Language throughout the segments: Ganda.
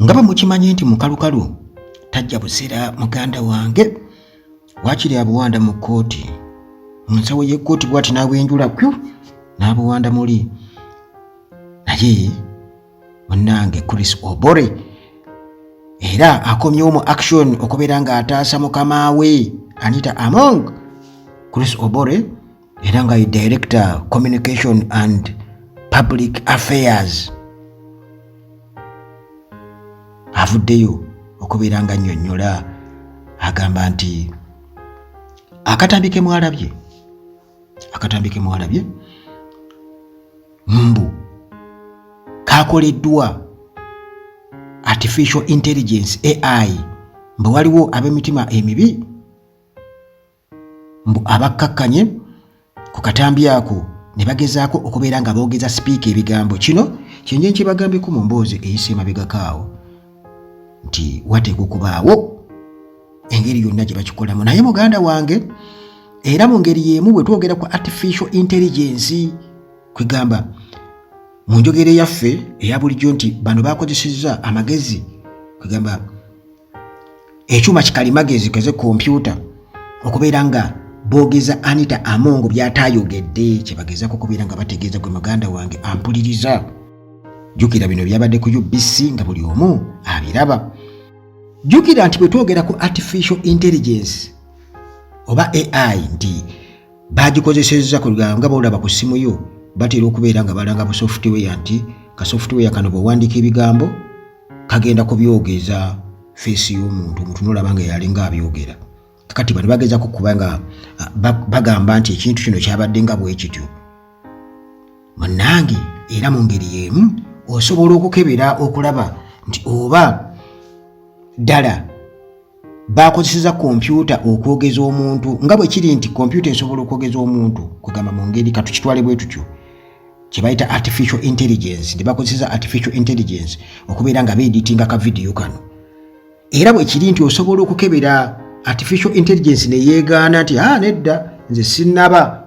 Nga bwe mukimanyi nti mukalukalu tajja busera muganda wange, waakiri abuwanda mu kkooti, mu nsawo y'ekkooti bw'ati n'abwenjula kyu n'abuwanda muli. Naye munnange Chris Obore era akomyewo mu action okubeera ng'ataasa mukama we Anita Among. Chris Obore era nga ye director communication and public affairs avuddeyo okubeera nga nnyonnyola, agamba nti akatambi ke mwalabye, akatambi ke mwalabye mbu kakoleddwa artificial intelligence AI, mbu waliwo ab'emitima emibi mbu abakkakkanye ku katambi ako ne bagezaako okubeera nga boogeza sipiika ebigambo. Kino kyenje nkibagambeko mu mboozi eyise emabegako awo nti wateekwa okubaawo engeri yonna gye bakikolamu. Naye muganda wange, era mu ngeri y'emu bwe twogera ku artificial intelligence, kwegamba mu njogera eyaffe eya bulijjo nti bano bakozesezza amagezi, kwegamba ekyuma kikalimagezi keze kompyuta okubeera nga boogeza Anita Amongo byatayogedde, kyebagezako okubeera nga bategeeza. Gwe muganda wange ampuliriza, jjukira bino byabadde ku UBC nga buli omu abiraba. Jjukira nti bwe twogera ku artificial intelligence oba AI nti bagikozesezza nga bolaba ku ssimu yo, batera okubeera nga balanga bu software nti ka software kano bw'owandiika ebigambo kagenda kubyogeza face y'omuntu, omuntu nolaba nga yalinga abyogera. Kati bano bagezako kuba nga bagamba nti ekintu kino kyabadde nga bwe kityo. Munnange, era mu ngeri y'emu osobola okukebera okulaba nti oba ddala bakozeseza kompyuta okwogeza omuntu, nga bwe kiri nti kompyuta esobola okwogeza omuntu. Kugamba mu ngeri katukitwale bwe tutyo, kye bayita artificial intelligence, nti bakozeseza artificial intelligence okubeera nga beeditinga ka vidiyo kano, era bwe kiri nti osobola okukebera artificial intelligence ne yeegaana nti a nedda, nze sinnaba.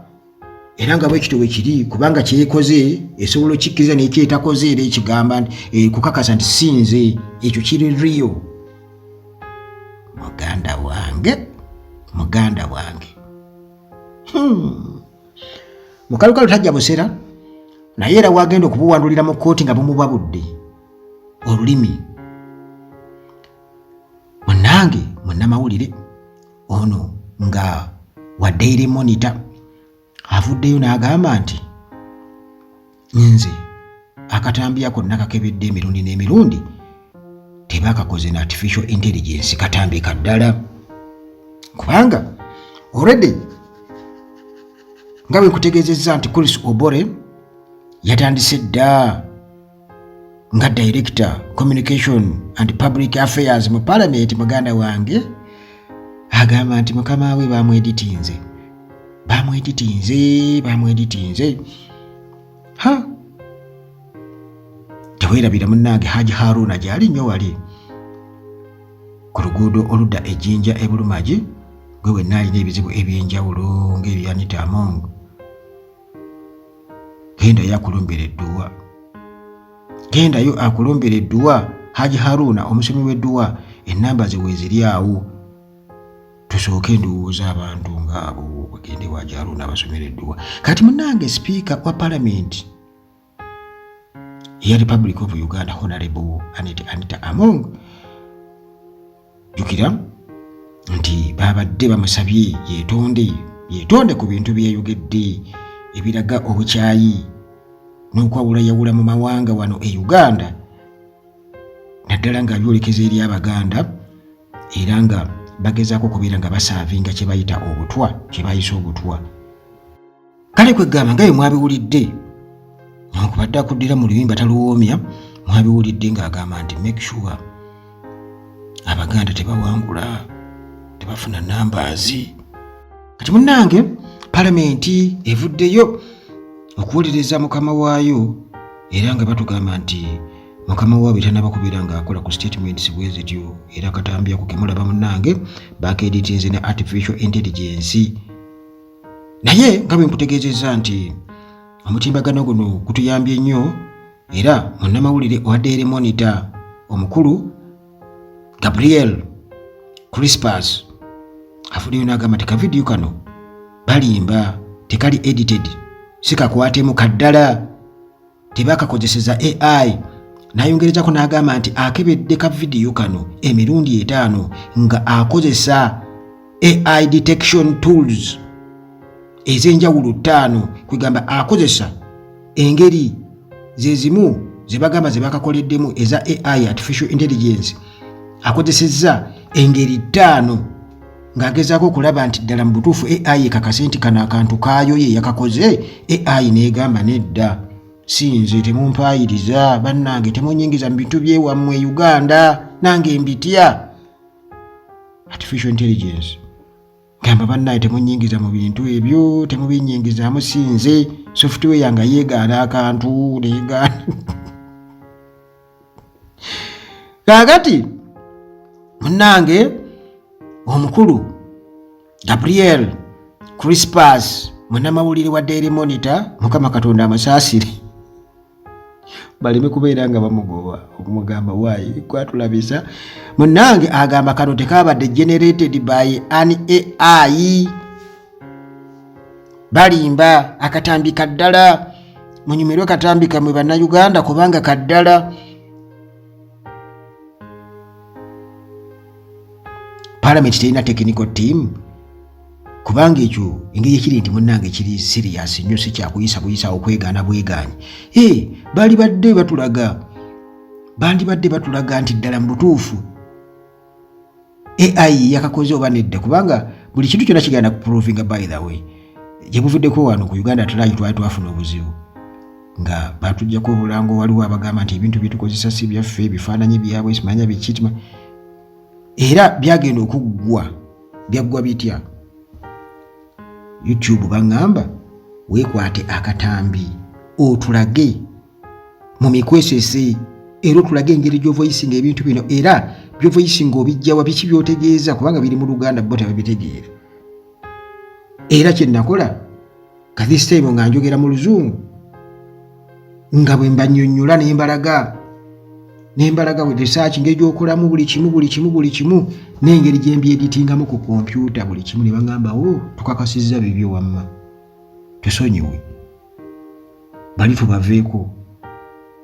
Era nga bwekityo bwe kiri, kubanga kyekoze esobola okikkiriza nekyetakoze, era ekigamba nti kukakasa nti si nze, ekyo kiri real. Muganda wange, muganda wange. Mukalukalu tajja busera, naye era wagenda okubuwandulira mu kkooti nga bumubabudde olulimi. Munnange, munnamawulire ono nga wa Daily Monitor avuddeyo n'agamba nti nze akatambi ako nakakebedde emirundi n'emirundi, tebakakoze na artificial intelligence, katambi kaddala, kubanga already nga bwe nkutegeezezza nti Chris Obore yatandise dda nga director communication and public affairs mu parliament. Muganda wange agamba nti mukama we bamweditinze, bamweditinze, bamweditinze. Ha, teweerabira munnange Haji Haruna gyali nnyo wali ku luguudo oludda ejjinja ebulumagi. Gwe wenna alina ebizibu ebyenjawulo ng'ebya Anita Among, gendayo akulumbira edduwa, gendayo akulumbira edduwa. Haji Haruna omusomi w'edduwa, ennamba ze weeziri awo. Tusooke ndowooza abantu ng'abo bagende wa Haji Haruna abasomera edduwa. Kati munnange, sipiika wa palamenti eya Republic of Uganda, Honorable Anita Among, jjukira nti babadde bamusabye yeetonde, yeetonde ku bintu byeyayogedde ebiraga obukyayi n'okwawulayawula mu mawanga wano e Uganda, naddala ng'abyolekeza eri Abaganda, era nga bagezaako okubeera nga basaavinga kye bayita obutwa, kye bayise obutwa. Kale kwegamba nga bwe mwabiwulidde, newankubadde akuddira mu luyimba taluwoomya, mwabiwulidde ng'agamba nti make sure Abaganda tebawangula, tebafuna numbers. Kati munnange, palamenti evuddeyo okuwuliriza mukama waayo, era nga batugamba nti mukama waabwe tanaba kubeera ng'akola ku statements bwe zityo, era akatambi ako kemulaba munnange bakeeditinze ne artificial intelligence. Naye nga bwe nkutegeezezza nti omutimbagano guno gutuyambye nnyo, era munnamawulire owa Daily Monitor Omukulu Gabriel Crispas avuddeyo n'agamba nti kavidiyo kano balimba, tekali edited, si kakwatemu kaddala, tebakakozeseza AI. N'ayongerezako n'agamba nti akebedde ka vidiyo kano emirundi 5 nga akozesa AI detection tools ez'enjawulo 5, kwegamba akozesa engeri ze zimu ze bagamba ze bakakoleddemu eza AI, artificial intelligence. Akozesezza engeri 5 ng'agezaako okulaba nti ddala mu butuufu AI ekakase nti kano akantu kaayo ye yakakoze. AI n'egamba nedda, si nze, temumpaayiriza bannange, temunyingiza mu bintu byewammwe Uganda, nange mbitya. Artificial intelligence gamba bannaye temunyingiza mu bintu ebyo, temubinyingizaamu, si nze. Software nga yeegaana akantu, neegaana. Kaakati munnange omukulu Gabriel Crispas, munnamawulire wa Daily Monitor, Mukama Katonda amusaasire, baleme kubeera nga bamugoba okumugamba waayi kwatulabisa. Munnange agamba kano tekabadde generated by an AI, balimba, akatambi kaddala. Munyumirwe katambi kamwe Bannayuganda, kubanga kaddala. Parliament terina technical team, kubanga ekyo engeri ekiri nti munnange kiri serious nnyo, si kyakuyisa buyisa okwegaana bwegaanyi. Bali badde batulaga, bandibadde batulaga nti ddala mu butuufu AI yakakoze oba nedda, kubanga buli kintu kyonna kigenda kuprovinga. By the way, gye buvuddeko wano ku Uganda Tulayi twali twafuna obuzibu nga batujjako obulango. Waliwo abagamba nti ebintu byetukozesa si byaffe, ebifaananyi byabwe, simanya bikitima, era byagenda okuggwa. Byaggwa bitya? YouTube baŋŋamba weekwate akatambi otulage mu mikwesese, era otulage engeri gy'ovoyisinga ebintu bino, era by'ovoyisinga obijjawa, biki by'otegeeza, kubanga biri mu Luganda, bo tebabitegeera. Era kye nakola ka this time nga njogera mu Luzungu, nga bwe mbanyonnyola nembalaga with research ngeri gy'okolamu buli kimu, buli kimu, buli kimu, n'engeri gye mbyeditingamu ku kompyuta, buli kimu, ne baŋŋamba, o tukakasizza bibyo, wamma tusonyiwe, bali tubaveeko,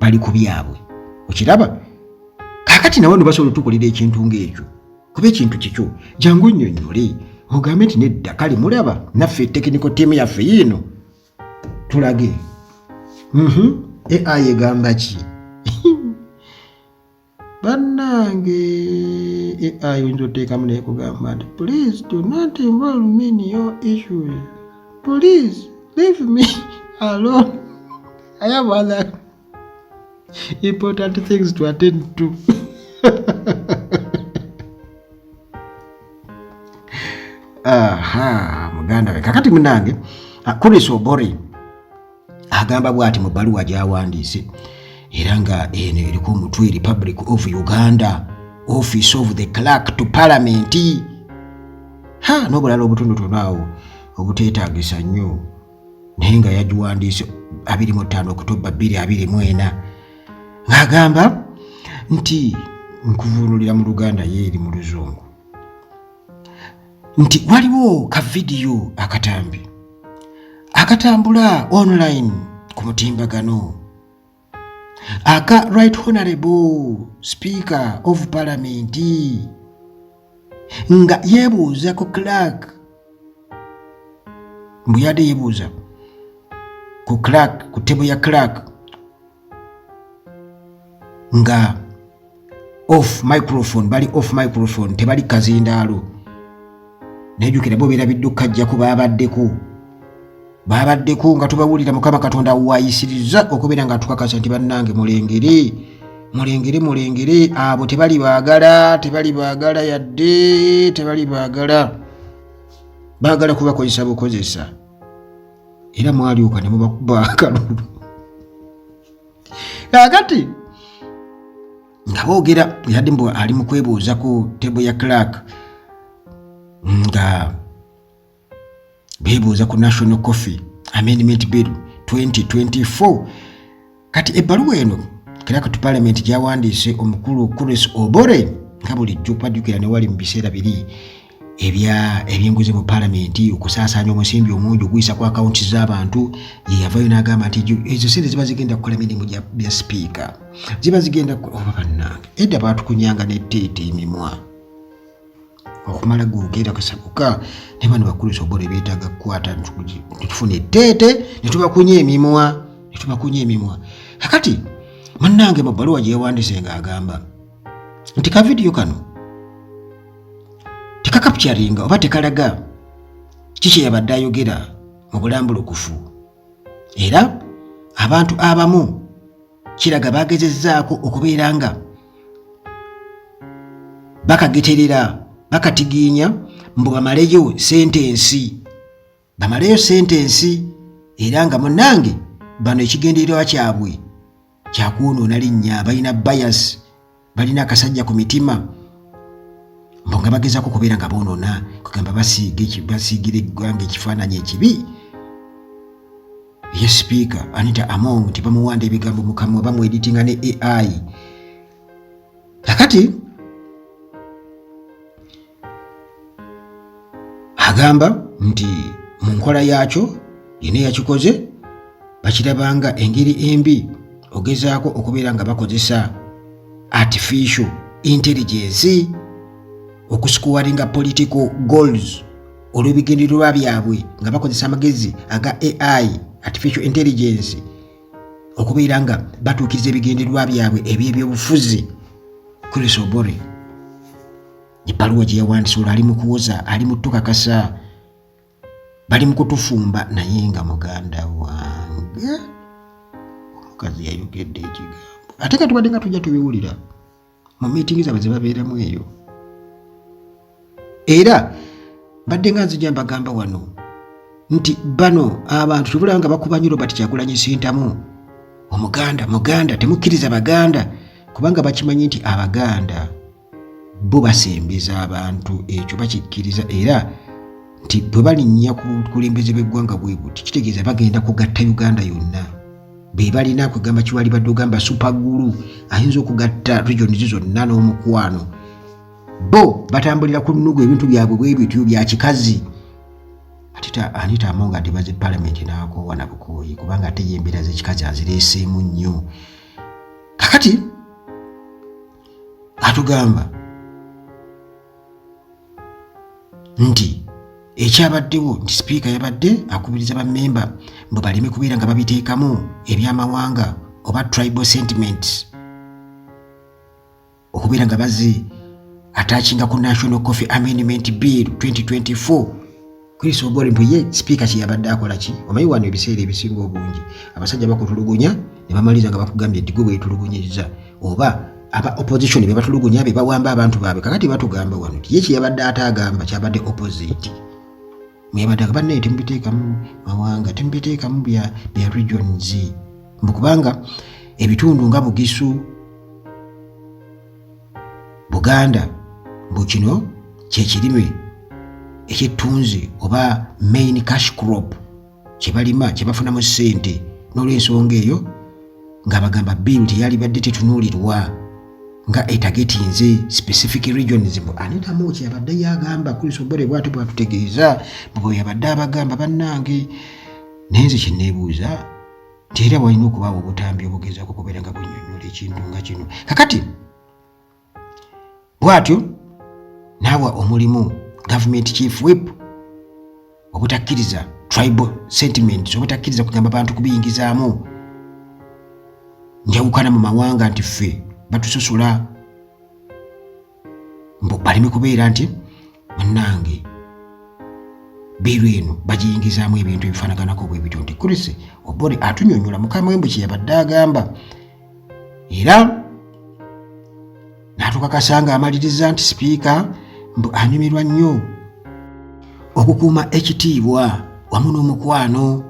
bali ku byabwe. Okiraba kaakati nawe no basobola otukolera ekintu ng'ekyo, kuba ekintu kikyo, jangu onnyonnyole ogambe nti nedda. Kale mulaba naffe technical team yaffe yiino, tulage. AI egamba ki? Bannange, AI oyinza oteekamu naye kugamba nti please do not involve me in your issues, please leave me alone, I have other important things to attend to. Aha, muganda we, kakati munange Chris Obori agamba bw'ati mu bbaluwa gy'awandiise, era nga eno eriko omutwe Republic of Uganda, Office of the Clerk to Parliament, ha n'obulala obutonotono awo obuteetaagisa nnyo, naye nga yagiwandiise 25 Okutoba 2024, ng'agamba nti, nkuvuunulira mu Luganda, ye eri mu Luzungu, nti waliwo ka vidiyo akatambi akatambula online ku mutimbagano aka Right Honorable Speaker of Parliament nga yeebuuza ku clerk, mbu yadde yeebuuza ku clerk, ku table ya clerk, nga off microphone, bali off microphone, tebali kazindaalo. Nejjukira bo beerabidde okukajjako, babaddeko nga tubawulira. Mukama Katonda wayisiriza okubeera nga tukakasa nti bannange mulengere, mulengere, mulengere, abo tebali baagala, tebali baagala yadde, tebali baagala, baagala kubakozesa bukozesa, era mwalyoka ne mubakuba akalulu. Kaakati nga boogera, yadde mbu ali mu kwebuuza ku table ya clerk, nga beebuuza ku National Coffee Amendment Bill 2024. Kati ebbaluwa eno Clerk to Parliament gyawandiise omukulu Chris Obore nga bulijjo kubajjukira ne wali mu biseera biri ebya ebyenguzi mu palamenti okusaasaanya omusimbi omungi oguyisa ku akawunti z'abantu ye yavayo n'agamba nti ezo sente ziba zigenda kukola mirimu gya sipiika ziba zigenda oba bannange edda baatukunyanga netteeta emimwa okumala googera kasabuka ne bano bakulu sobole beetaaga kukwata netufuna etteete ne tubakunya emimwa ne tubakunya emimwa. Kakati munnange mu bbaluwa gye yawandiise ng'agamba nti ka vidiyo kano tekakapukyaringa oba tekalaga kiki yabadde ayogera mu bulambulukufu, era abantu abamu kiraga bagezezzaako okubeera nga bakageterera bakatigiinya mbu bamaleyo sentensi, bamaleyo sentensi, era nga munnange bano ekigendererwa kyabwe kyakwonoona linnya, balina bias, balina akasajja ku mitima, mbu nga bagezaako okubeera nga boonoona, kugamba basiigira eggwanga ekifaananyi ekibi. Ye sipiika Anita Among nti bamuwanda ebigambo mu kamwa, bamweditinga ne AI. Kakati agamba nti mu nkola yaakyo yena eyakikoze bakirabanga engeri embi ogezaako okubeera nga bakozesa artificial intelligence okusikuwaringa political goals olw'ebigendererwa byabwe nga bakozesa amagezi aga AI, artificial intelligence, okubeera nga batuukiriza ebigendererwa byabwe eby'ebyobufuzi. Chris Obore ebbaluwa gye yawandiise olwo ali mu kuwoza, ali mu tukakasa, bali mu kutufumba, naye nga muganda wange omukazi yayogedde ekigambo ate nga tubadde nga tujja tubiwulira mu miitingi zaabwe ze babeeramu eyo. Era mbadde nga nzija mbagamba wano nti bano abantu tebulaba nga bakuba nnyo Robert Kyagulanyi Ssentamu omuganda, muganda, temukkiriza baganda, kubanga bakimanyi nti abaganda bo basembeza abantu, ekyo bakikkiriza, era nti bwe balinnya ku bukulembeze bw'eggwanga bwe buti kitegeeza bagenda kugatta Uganda yonna. Be balina kwegamba kiwali badde ogamba supagulu ayinza okugatta regions zonna n'omukwano. Bo batambulira ku nnugu, ebintu byabwe bwe bityo bya kikazi. Ate Anita Among atebaze palamenti n'akoowa na bukooyi, kubanga ate ye embeera z'ekikazi azireeseemu nnyo. Kakati atugamba nti ekyabaddewo nti sipiika yabadde akubiriza bammemba mbu baleme kubeera nga babiteekamu ebyamawanga oba tribal sentiments okubeera nga bazi attackinga ku National Coffee Amendment Bill 2024. Chris Obore mbu ye sipiika kye yabadde akola ki? Omanyi wano ebiseera ebisinga obungi abasajja bakutulugunya ne bamaliriza nga bakugambye nti gwe weetulugunyizza, oba aba opposition be batulugunya be bawamba abantu baabwe. Kakati batugamba wano nti ye kye yabadde ate agamba kyabadde opposite, mwebadde bannaye temubiteekamu mawanga, temubiteekamu bya regions, mbu kubanga ebitundu nga Bugisu, Buganda, mbu kino kyekirime ekyettunzi oba main cash crop kyebalima kyebafunamu ssente, n'olwensonga eyo nga bagamba bill teyalibadde tetunuulirwa nga etagetinze specific regions. Mbu Anita Among yabadde yagamba, Chris Obore bw'atyo bw'atutegeeza, mbu bwe yabadde abagamba bannange. Naye nze kyenneebuuza nti era walina okubaawo obutambi obugezaako okubeera nga bunnyonnyola ekintu nga kino. Kakati bw'atyo n'awa omulimu gavumenti chief whip obutakkiriza tribal sentiments, obutakkiriza kugamba bantu kubiyingizaamu njawukana mu mawanga nti ffe batusosola, mbu baleme kubeera nti munnange biiru eno bagiyingizaamu ebintu ebifaanaganako bwe bityo. Nti Chris Obore atunyonyola mukama we mbu kye yabadde agamba, era n'atukakasa nga amaliriza nti sipiika mbu anyumirwa nnyo okukuuma ekitiibwa wamu n'omukwano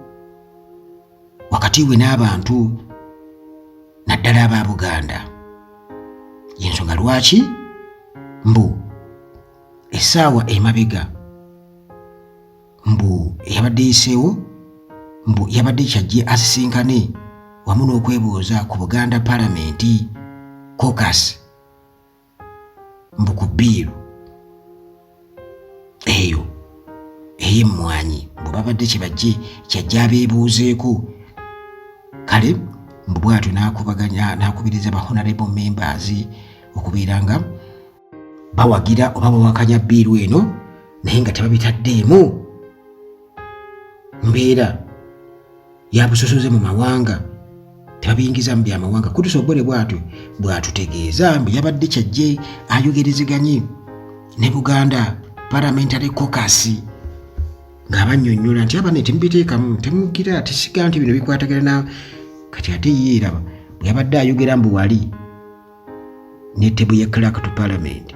wakati we n'abantu naddala aba Buganda. Yensonga lwaki mbu essaawa emabega mbu eyabadde yiseewo mbu yabadde kyajje asisinkane wamu n'okwebuuza ku Buganda Palamenti Caucus mbu ku bbiiru eyo ey'emmwanyi mbu babadde kyebajje kyajja abeebuuzeeko. Kale mbu bwatyo n'akubaganya n'akubiriza ba honorable members okubeera nga bawagira oba bawakanya bbiiru eno naye nga tebabitaddeemu mbeera ya busosoze mu mawanga, tebabiyingiza mu byamawanga. Kutusobole bwatyo bwatutegeeza mbu yabadde kyajje ayogerezeganye ne Buganda Parliamentary Caucus ng'abannyonnyola nti abane temubiteekamu temugira tesiga nti bino bikwatagana na kati. Ate ye eraba bwe yabadde ayogera mbu wali ne table ya clerk to parliament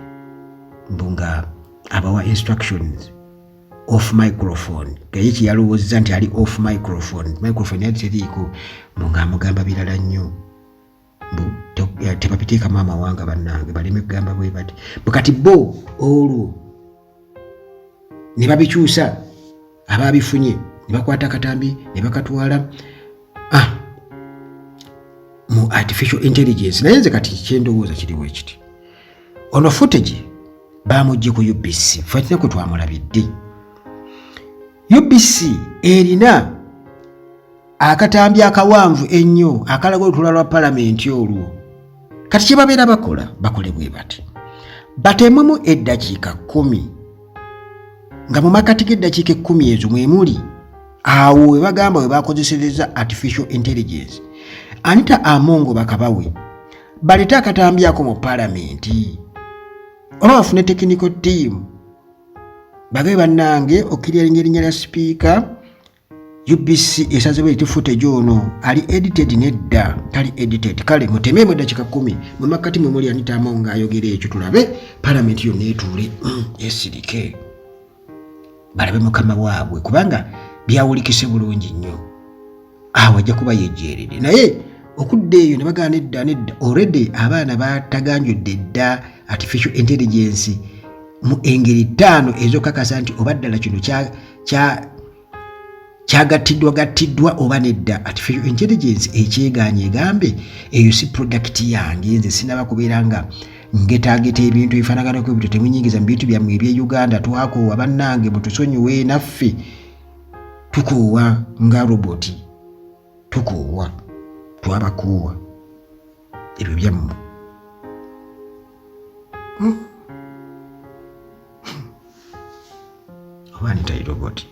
mbu nga abawa instructions off microphone, gaye kyeyalowoozeza nti ali off microphone, microphone yali teriiko, mbu ng'amugamba birala nnyo mbu tebabiteekamu amawanga, bannange baleme kugamba bwe bati. Mbu kati bo olwo ne babikyusa, ababifunye ne bakwata akatambi ne bakatwala mu artificial intelligence. Naye nze kati kyendowooza kiriwo ekiti, ono footage bamugje ku UBC, ffe kwe twamulabidde. UBC erina akatambi akawanvu ennyo akalaga olutuula lwa palamenti olwo. Kati kye babeera bakola, bakole bwe bati, batemwemu eddakiika 10, nga mu makati g'eddakiika 10 ezo mwe muli awo we bagamba we bakozesereza artificial intelligence. Anita Amongo bakabawe balete akatambi ako mu palamenti oba bafune technical team bagabe, bannange, okkiryalinga erinnya lya sipiika, UBC esazewo eti footage ono ali edited. Nedda, tali edited. Kale mutemeemu eddakiika 10, mu makkati mwe muli Anita Among ng'ayogera ekyo, tulabe palamenti yonna etuule esirike balabe mukama waabwe, kubanga byawulikise bulungi nnyo. Awo ajja kuba yejjeeredde, naye okudda eyo ne bagaana nedda nedda, already abaana bataganjudde dda artificial intelligence mu engeri ttaano ezokakasa nti oba ddala kino kyagattiddwa gattiddwa oba nedda. Artificial intelligence ekyegaanye, egambe eyo si product yange, nze sinaba kubeera nga ngetaageta ebintu ebifaanaganako ebityo, temunyingiza mu bintu byammwe ebye Uganda, twakoowa bannange, mutusonyiwe, naffe tukoowa nga roboti, tukoowa, twabakoowa ebyo byammwe. Oba anita roboti.